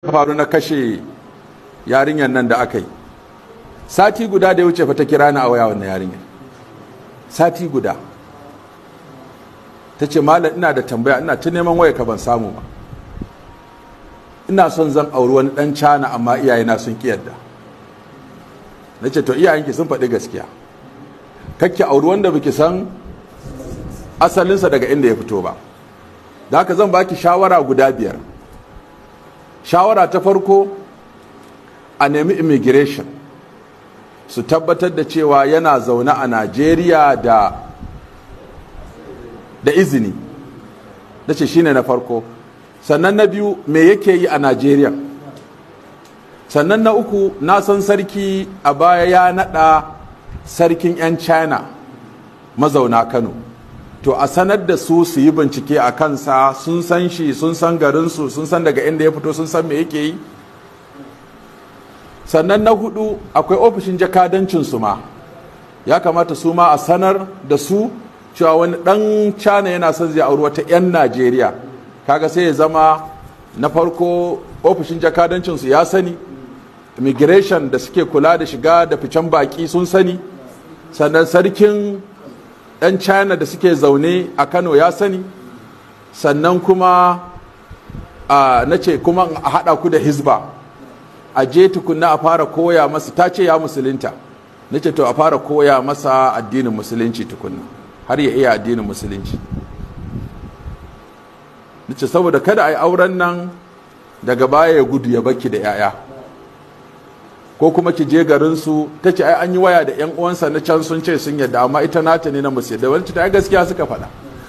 Faru na kashe yarinyar nan da aka yi sati guda da ya wuce fa, ta kira ni a waya wannan yarinyar. Sati guda ta ce, "Malam, ina da tambaya, ina ta neman waya ka ban samu ba. Ina son zan auri wani dan Cana, amma iyayena sun ki yadda." Na ce, "To, iyayenki sun faɗi gaskiya. Kakke auri wanda baki san asalinsa daga inda ya fito ba. Da haka zan baki shawara guda biyar. Shawara ta farko, a nemi immigration su tabbatar da cewa yana zaune a Najeriya da izini." Na ce shine na farko. Sannan na biyu, me yake yi a Najeriya? Sannan na uku, na san sarki a baya ya nada sarkin 'yan China mazauna Kano. To, a sanar da su su yi bincike a kansa, sun san shi, sun san garinsu, sun san daga inda ya fito, sun san me yake yi. Sannan na hudu, akwai ofishin jakadancin su ma, ya kamata su ma a sanar da su cewa wani dan China yana son zai auri wata 'yan Najeriya. Kaga sai ya zama na farko ofishin jakadancin su ya sani, immigration da suke kula da shiga da ficen baki sun sani, sannan sarkin 'yan China da suke zaune a Kano ya sani. Sannan kuma na ce kuma a haɗa ku da Hizba, a je tukunna a fara koya masa. Ta ce ya musulunta. Na ce to, a fara koya masa addinin Musulunci tukunna har ya iya addinin Musulunci. Na ce saboda kada a yi auren nan daga baya ya gudu ya baki da 'ya'ya, ko kuma ki je garinsu. Ta ce ai an yi waya da 'yan uwansa na can, sun ce sun yadda, amma ita nata ne na musu yadda. Wani ta gaskiya suka faɗa.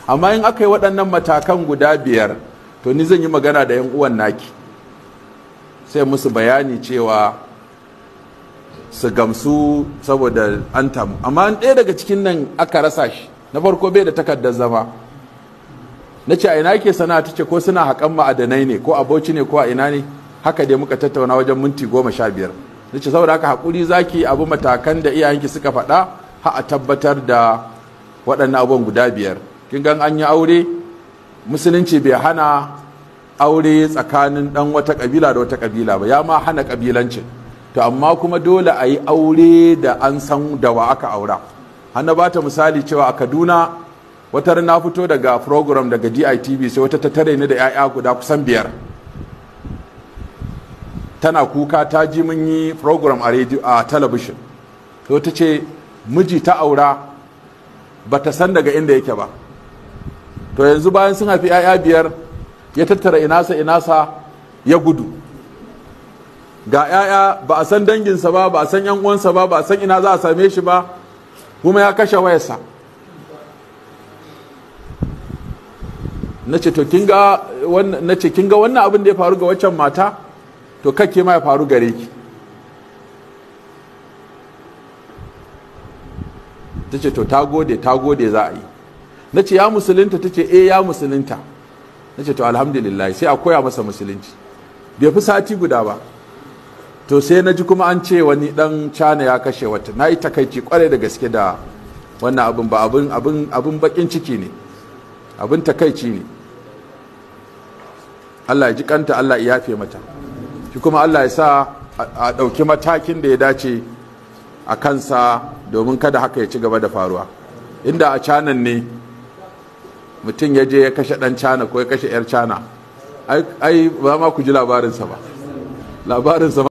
Amma in aka yi waɗannan matakan guda biyar, to ni zan yi magana da 'yan uwan naki, sai musu bayani cewa su gamsu saboda an tamu. Amma ɗaya daga cikin nan aka rasa shi, na farko bai da takardar zama. Na ce a ina yake sana'a? Ta ce ko suna haƙan ma'adanai ne, ko a Bauchi ne, ko a ina ne. Haka dai muka tattauna wajen minti 15. Na ce saboda haka haƙuri zaki, abu matakan da iyayenki suka faɗa ha a tabbatar da waɗannan abubuwan guda biyar. Kin gan an yi aure, Musulunci bai hana aure tsakanin ɗan wata ƙabila da wata ƙabila ba, ya ma hana ƙabilancin. To, amma kuma dole a yi aure da an san da wa aka aura. Hanna ba ta misali cewa a Kaduna wata na fito daga program daga DITV, sai wata ta tare ni da 'ya'ya guda kusan biyar tana kuka. Ta ji mun yi program a radio, a talabishin. To, ta ce miji ta aura, ba ta san daga inda yake ba. To, yanzu bayan sun haifi 'ya'ya biyar, ya tattara inasa inasa ya gudu. Ga 'ya'ya, ba a san danginsa ba, ba a san 'yan uwansa ba, ba a san ina za a same shi ba, kuma ya kashe wayarsa. Na ce to, kin ga wannan, na ce kin ga wannan abin da ya faru ga waccan mata, to kake ma ya faru gare ki. Ta ce to, ta gode, ta gode, za a yi. Na ce ya musulunta? Ta ce eh, ya musulunta. Na ce to, alhamdulillah, sai a koya masa Musulunci. Bai fi sati guda ba, to sai na ji kuma an ce wani dan Cana ya kashe wata. Na yi takaici kwarai da gaske da wannan abin, ba abin bakin ciki ne, abin takaici ne. Allah ya ji kanta, Allah ya yafe mata. Shi kuma Allah ya sa a ɗauki matakin da ya dace a kansa domin kada haka ya ci gaba da faruwa. Inda a Canan ne mutum ya je ya kashe ɗan Cana ko ya kashe 'yar Cana, ai ba ma ku ji labarinsa ba, labarinsa.